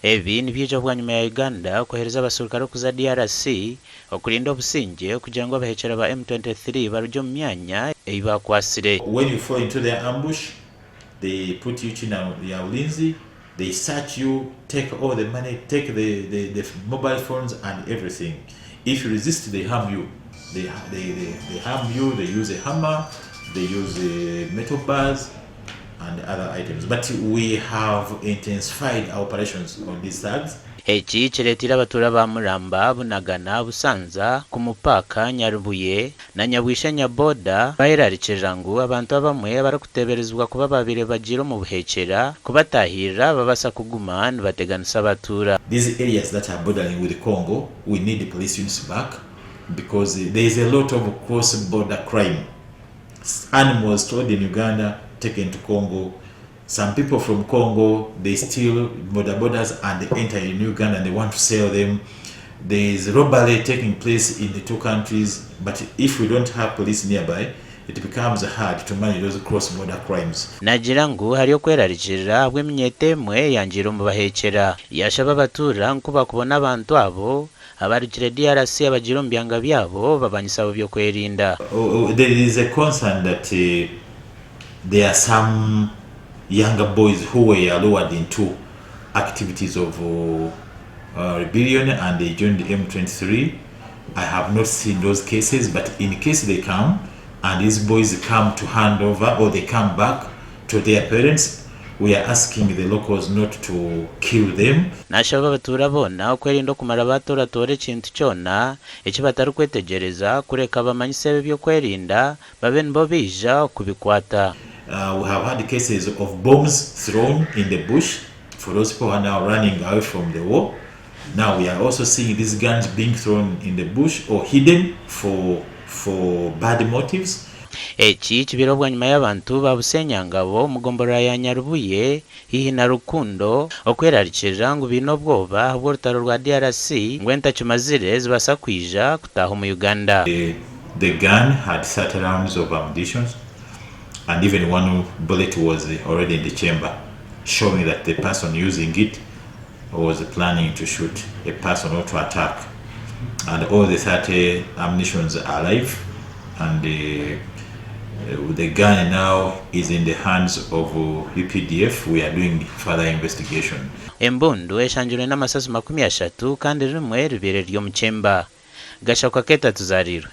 Ebi nibyija bwanyima ya Uganda kuheereza abaserukare okuza DRC okurinda obusingye kugira ngu abahekyera ba M23 barugye omu myanya ei bakwatsire. When you fall into their ambush, they put you chini ya ulinzi, they search you, take all the money, take the, the, the mobile phones and everything. If you resist, they harm you. They, they, they, they harm you, they use a hammer, they use metal bars and other items. But we have intensified our operations on these thugs. Eki kireeteire abatuura ba Muramba, Bunagana, Busanza, Kumupaaka, Nyarubuye na Nyabwishenya boda bayerarikirira ngu abantu abamwe abarikuteeberezibwa kuba baabaire bagiire omu buheekyera kubataahirira babaasa kuguma nibateganisa abatuura. These areas that are bordering with Congo, we need police units back because there is a lot of cross border crime. Animals stored in Uganda taken to Congo. Some people from Congo, they steal boda bodas and they enter in Uganda and they want to sell them. There is robbery taking place in the two countries, but if we don't have police nearby, it becomes hard to manage those cross-border crimes. Naagira ngu hariyo okwerarikirira ahabw'eminyeeto emwe eyangiire omu baheekyera. Yaashaba abatuura ngu ku baakubona abantu abo abarugire DRC abagiire omu byanga byabo babanyise ab'eby'okwerinda. There is a concern that there are some younger boys who were lured into activities of rebellion and they joined M23. I have not seen those cases, but in case they come and these boys come to hand over or they come back to their parents, we are asking the locals not to kill them. Naashaba abatuura boona okwerinda okumara baatoratoora ekintu kyona eki batarikwetegyereza kureka bamanyise ab'eby'okwerinda babe nibo baija kubikwata. We have had cases of bombs thrown in the bush for those people who are now running away from the war. Now we are also seeing these guns being thrown in the bush or hidden for, for bad motives. Eki kibaireho bwanyima y'abantu ba Busenyangabo omu gomborora ya Nyarubuye haihi na Rukundo okwerarikirira ngu baine obwoba ahabw'orutaro rwa DRC ngu entakimazire zibaasa kwija kutaaha omu Uganda. The gun had 30 rounds of ammunition and even one bullet was already in the chamber showing that the person using it was planning to shoot a person or to attack and all the 30 ammunitions are alive and the gun now is in the hands of UPDF. We are doing further investigation. Embundu eshangirwe n'amasasi 30 kandi rimwe ribaire riri omu kyemba. Gashakwa Keeta Tuzarirwe.